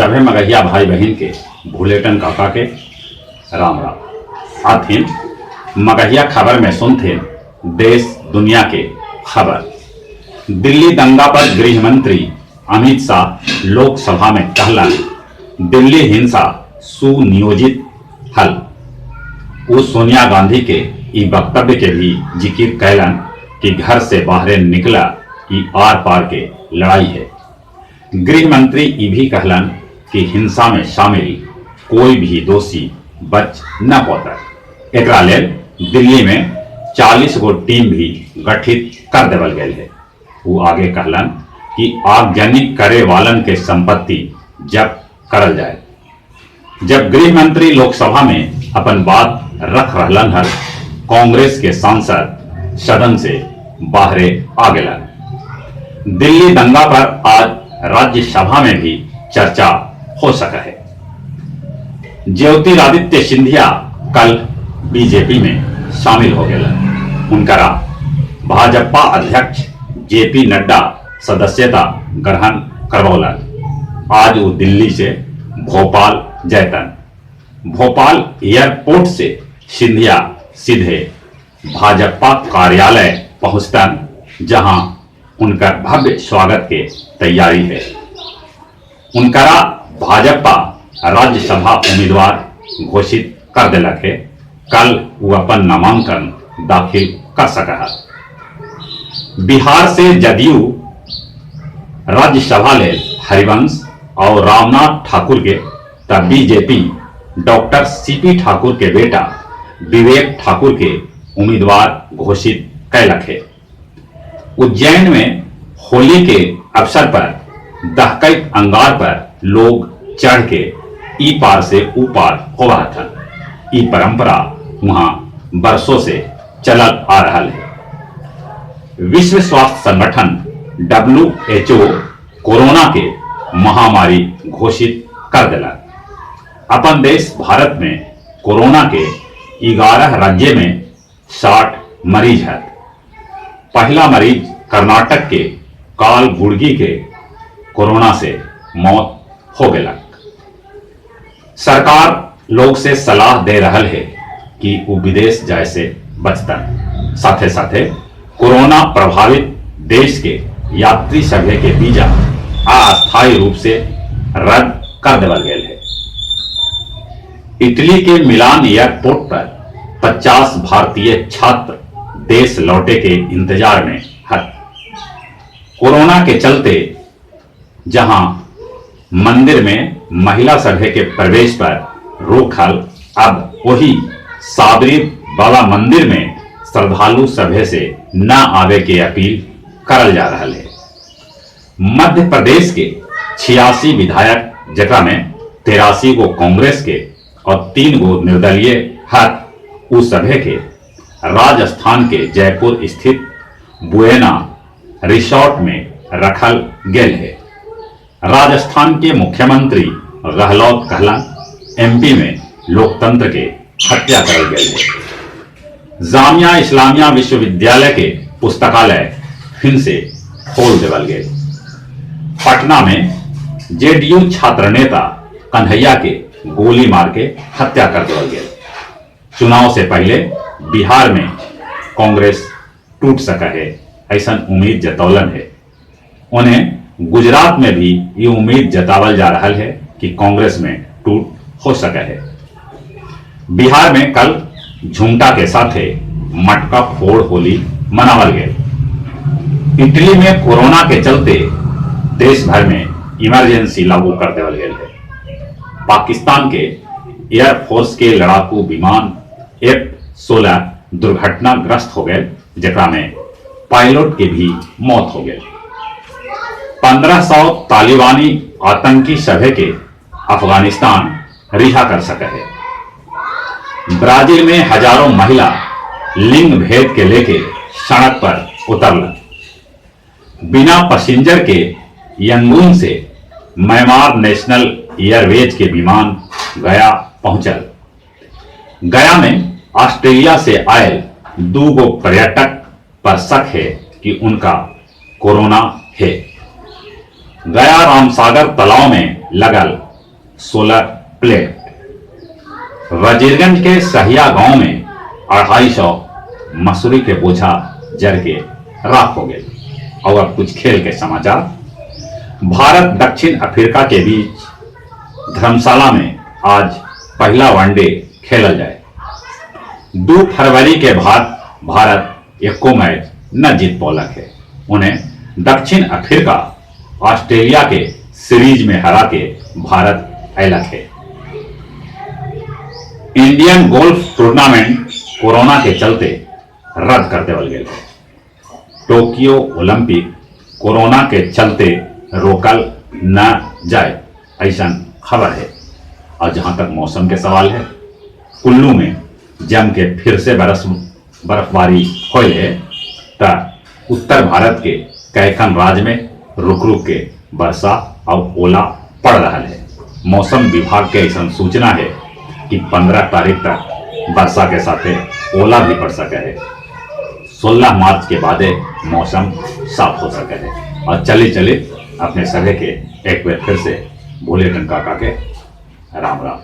सभे मगहिया भाई बहिन के भुलेटन काका के राम राम। आथिन मगहिया खबर में सुनथिन देश दुनिया के खबर। दिल्ली दंगा पर गृह मंत्री अमित शाह लोकसभा में कहलन, दिल्ली हिंसा सुनियोजित हल। वो सोनिया गांधी के ई वक्तव्य के भी जिक्र कैलन कि घर से बाहरे निकला ई आर पार के लड़ाई है। गृह मंत्री ई भी कहलन कि हिंसा में शामिल कोई भी दोषी बच न पौता। एकरा लेल दिल्ली में 40 गो टीम भी गठित कर देवल गेल है। वो आगे कहलन कि आगजनी करे वालन के संपत्ति जब्त करल जाए। जब गृह मंत्री लोकसभा में अपन बात रख रहलन हल, कांग्रेस के सांसद सदन से बाहरे आ गेलन। दिल्ली दंगा पर आज राज्यसभा में भी चर्चा हो सका है। ज्योतिरादित्य सिंधिया कल बीजेपी में शामिल हो गए। उनकरा भाजपा अध्यक्ष जेपी नड्डा सदस्यता ग्रहण करवौलन। आज वो दिल्ली से भोपाल जयतन। भोपाल एयरपोर्ट से सिंधिया सीधे भाजपा कार्यालय पहुंचतन, जहां उनका भव्य स्वागत के तैयारी है। उनकरा भाजपा राज्यसभा उम्मीदवार घोषित कर दिलक है। कल वो अपन नामांकन दाखिल कर सका है। बिहार से जदयू राज्यसभा ले हरिवंश और रामनाथ ठाकुर के तब बीजेपी डॉक्टर सीपी ठाकुर के बेटा विवेक ठाकुर के उम्मीदवार घोषित कैलक है। उज्जैन में होली के अवसर पर दहकैत अंगार पर लोग चढ़ के ई पार से ऊ पार होवा हथन। ई परंपरा वहां बरसों से चलल आ रहा है। विश्व स्वास्थ्य संगठन WHO corona के महामारी घोषित कर दिला। अपन देश भारत में कोरोना के 11 राज्य में 60 मरीज है। पहला मरीज कर्नाटक के कालगुड़गी के कोरोना से मौत हो गया। सरकार लोग से सलाह दे रहल है कि वो विदेश जाए से बचतन। साथे साथे कोरोना प्रभावित देश के यात्री सभे के वीजा अस्थायी रूप से रद्द कर देवल गेल है। इटली के मिलान एयरपोर्ट पर 50 भारतीय छात्र देश लौटे के इंतजार में है। कोरोना के चलते जहां मंदिर में महिला सभे के प्रवेश पर रोक हल, अब वही साबरी बाबा मंदिर में श्रद्धालु सभे से न आवे के अपील करल जा रहा है। मध्य प्रदेश के 86 विधायक, जकरा में 83 गो कांग्रेस के और 3 गो निर्दलीय हथ, उ सभे के राजस्थान के जयपुर स्थित बुएना रिसोर्ट में रखल गेल है। राजस्थान के मुख्यमंत्री गहलोत कहलन, एमपी में लोकतंत्र के हत्या करल गेल है। जामिया इस्लामिया विश्वविद्यालय के पुस्तकालय फिर से खोल देवल गए। पटना में जेडीयू छात्र नेता कन्हैया के गोली मार के हत्या कर देवल गए। चुनाव से पहले बिहार में कांग्रेस टूट सका है, ऐसा उम्मीद जतौलन है। उन्हें गुजरात में भी ये उम्मीद जतावल जा रहा है कि कांग्रेस में टूट हो सका है। बिहार में कल झुमटा के साथे मटका फोड़ होली मनावल गए। इटली में कोरोना के चलते देश भर में इमरजेंसी लागू कर देवल गए है। पाकिस्तान के एयरफोर्स के लड़ाकू विमान F-16 दुर्घटनाग्रस्त हो गए, जकरा में पायलट के भी मौत हो गई। 1500 तालिबानी आतंकी सभे के अफगानिस्तान रिहा कर सके है। ब्राजील में हजारों महिला लिंग भेद के लेके सड़क पर उतरलन। बिना पैसेंजर के यंगून से म्यांमार नेशनल एयरवेज के विमान गया पहुंचल। गया में ऑस्ट्रेलिया से आयल 2 गो पर्यटक पर शक है कि उनका कोरोना है। गया रामसागर तालाब में लगल सोलर प्लेट। वजीरगंज के सहिया गांव में 250 मसूरी के बोझा जर के राख हो गए। और अब कुछ खेल के समाचार। भारत दक्षिण अफ्रीका के बीच धर्मशाला में आज पहला वनडे खेलल जाए। 2 फरवरी के बाद भारत एको मैच न जीत पौलक है। उन्हें दक्षिण अफ्रीका ऑस्ट्रेलिया के सीरीज में हरा के भारत अयलक है। इंडियन गोल्फ टूर्नामेंट कोरोना के चलते रद्द कर देवल गए। टोक्यो ओलंपिक कोरोना के चलते रोकल न जाए, ऐसा खबर है। और जहां तक मौसम के सवाल है, कुल्लू में जम के फिर से बर्फबारी होल है त उत्तर भारत के कैखन राज्य में रुक रुक के वर्षा और ओला पड़ रहा है। मौसम विभाग के ऐसा सूचना है कि 15 तारीख तक वर्षा के साथे ओला भी पड़ सके है। 16 मार्च के बाद मौसम साफ हो सके है। और चले चले अपने सभी के एक बार फिर से भोले टन काका के राम राम।